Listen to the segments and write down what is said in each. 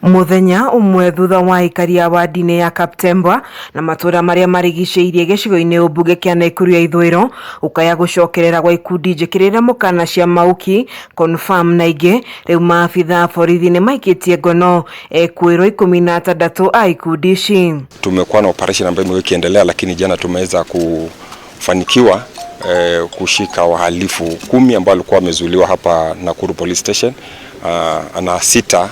Mũthenya ũmwe thutha wa aikari a wadi-inĩ ya Kaptembwa na matũra marĩa marigicĩirie gĩcigo-inĩ ũmbunge kĩa Nakuru ya ithũĩro gũkaya gũcokerera gwa ikundi njĩkĩrĩre mũkana cia Mauki, Confirm na ingĩ, rĩu maabitha a borithi nĩ maikĩtie ngono ekuĩrwo 16 a ikundi ici. Tumekuwa na operation ambayo imekuwa ikiendelea, lakini jana tumeweza kufanikiwa kushika wahalifu 10 ambao walikuwa wamezuiliwa hapa Nakuru Police Station na 6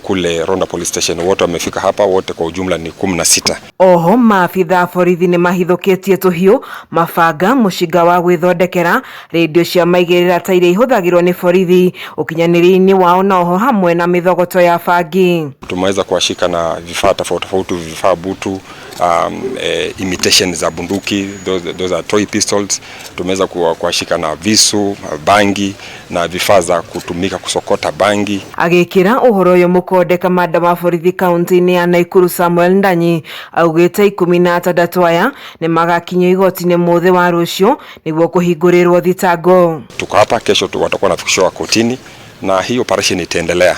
kule Ronda Police Station. Wote wamefika hapa, wote kwa ujumla ni 16. Oho maabitha a borithi nĩ mahithũkĩtie tũhiũ, mabanga, mũcinga wa gwĩthondekera, redio cia maigĩrĩra ta iria ihũthagĩrwo nĩ borithi ũkinyanĩria-inĩ wao na oho hamwe na mĩthogoto ya bangi. Tumeweza kuwashika na vifaa tofauti tofauti, vifaa butu, imitation za bunduki, those are toy pistols. Tumeweza kuwashika na visu, bangi na vifaa za kutumika kusokota bangi. Agĩkĩra ũhoro ũyũ mũkonde kamanda wa borithi kaunti-inĩ ya Nakuru Samuel Ndanyi augĩte 16 aya nĩ magakinyio igoti-inĩ mũthĩ wa rũciũ nĩguo kũhingũrĩrwo thitango. Tuko hapa kesho, watakuwa wanafikishwa kotini na hii operation itaendelea.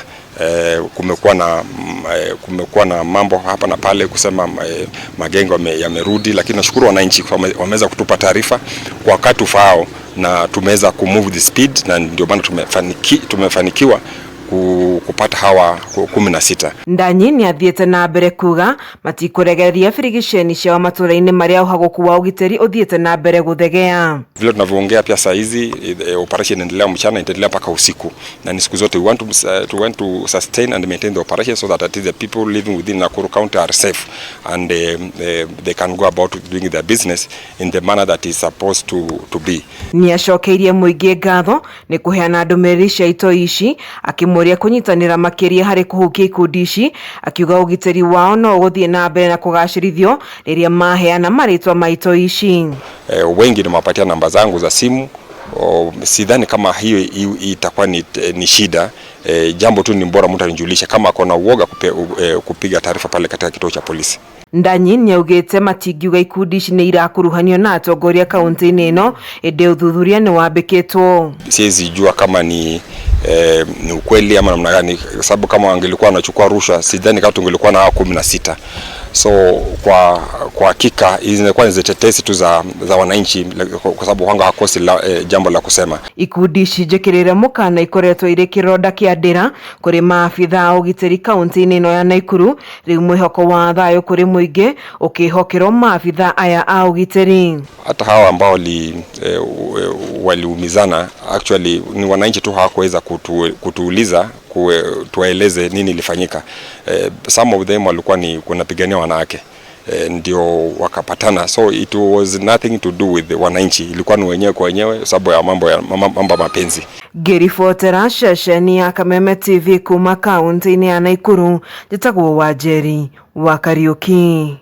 Kumekuwa na mambo hapa na pale kusema magengo yamerudi, lakini nashukuru wananchi wameweza kutupa taarifa kwa wakati ufaao na tumeweza kumove the speed, na ndio maana tumefanikiwa kupata hawa 16. Ndanyi nĩ athiĩte na mbere kuga matikũregereria birigiceni ciao matũra-inĩ marĩa ũhagũku wa ũgitĩri ũthiĩte na mbere gũthegea. Vile tunavyoongea pia saa hizi operation inaendelea mchana, itaendelea mpaka usiku, na ni siku zote we want to sustain and maintain the operation so that at least the people living within Nakuru County are safe and they can go about doing their business in the manner that is supposed to be. Nĩ acokeirie mũingĩ ngatho nĩ kũheana ndũmĩrĩri cia itoi ici, akĩmũria kũnyitanĩra makĩria harĩ kũhukia ikundi ici, akiuga ũgitĩri wao no ũgũthiĩ na mbere na kũgacĩrithio rĩrĩa maheana marĩtwa ma itoi ici. Wengi nimewapatia namba zangu za simu. Sidhani kama hiyo itakuwa ni shida. Jambo tu ni bora mtu anijulishe kama akona uoga kupiga taarifa pale katika kituo cha polisi. Ndanyi nĩaugĩte matingiuga ikundi ici nĩ irakuruhanio na atongoria kaunti-inĩ ĩno, ĩndĩ ũthuthuria nĩ wambĩkĩtwo. Siwezi jua kama ni ukweli ama namna gani, kwa sababu kama wangelikuwa wanachukua rushwa sidhani kama tungelikuwa na hao 16. So kwa hakika hizi zinakuwa ni tetesi tu za wananchi, kwa sababu wanga hakosi jambo la kusema. Ikundi ici njĩkĩrĩre mũkana ikoretwo irĩ kĩronda kĩa ndĩra kũrĩ maabitha a ũgitĩri kaunti-inĩ ĩno ya Nakuru, rĩu mwĩhoko wa thayũ kũrĩ mũingĩ ũkĩhokerwo maabitha aya a ũgitĩri. Hata hawa ambao waliumizana actually ni wananchi tu hawakuweza kutuuliza tuwaeleze nini ilifanyika. Some of them walikuwa ni kunapigania wanawake, ndio wakapatana, so it was nothing to do with the wananchi, ilikuwa ni wenyewe kwa wenyewe sababu ya mambo ya mapenzi. Ngĩribotera ceceni ya Kameme TV kuma kaunti-inĩ ya Nakuru, njĩtagwo Wanjeri wa Kariuki.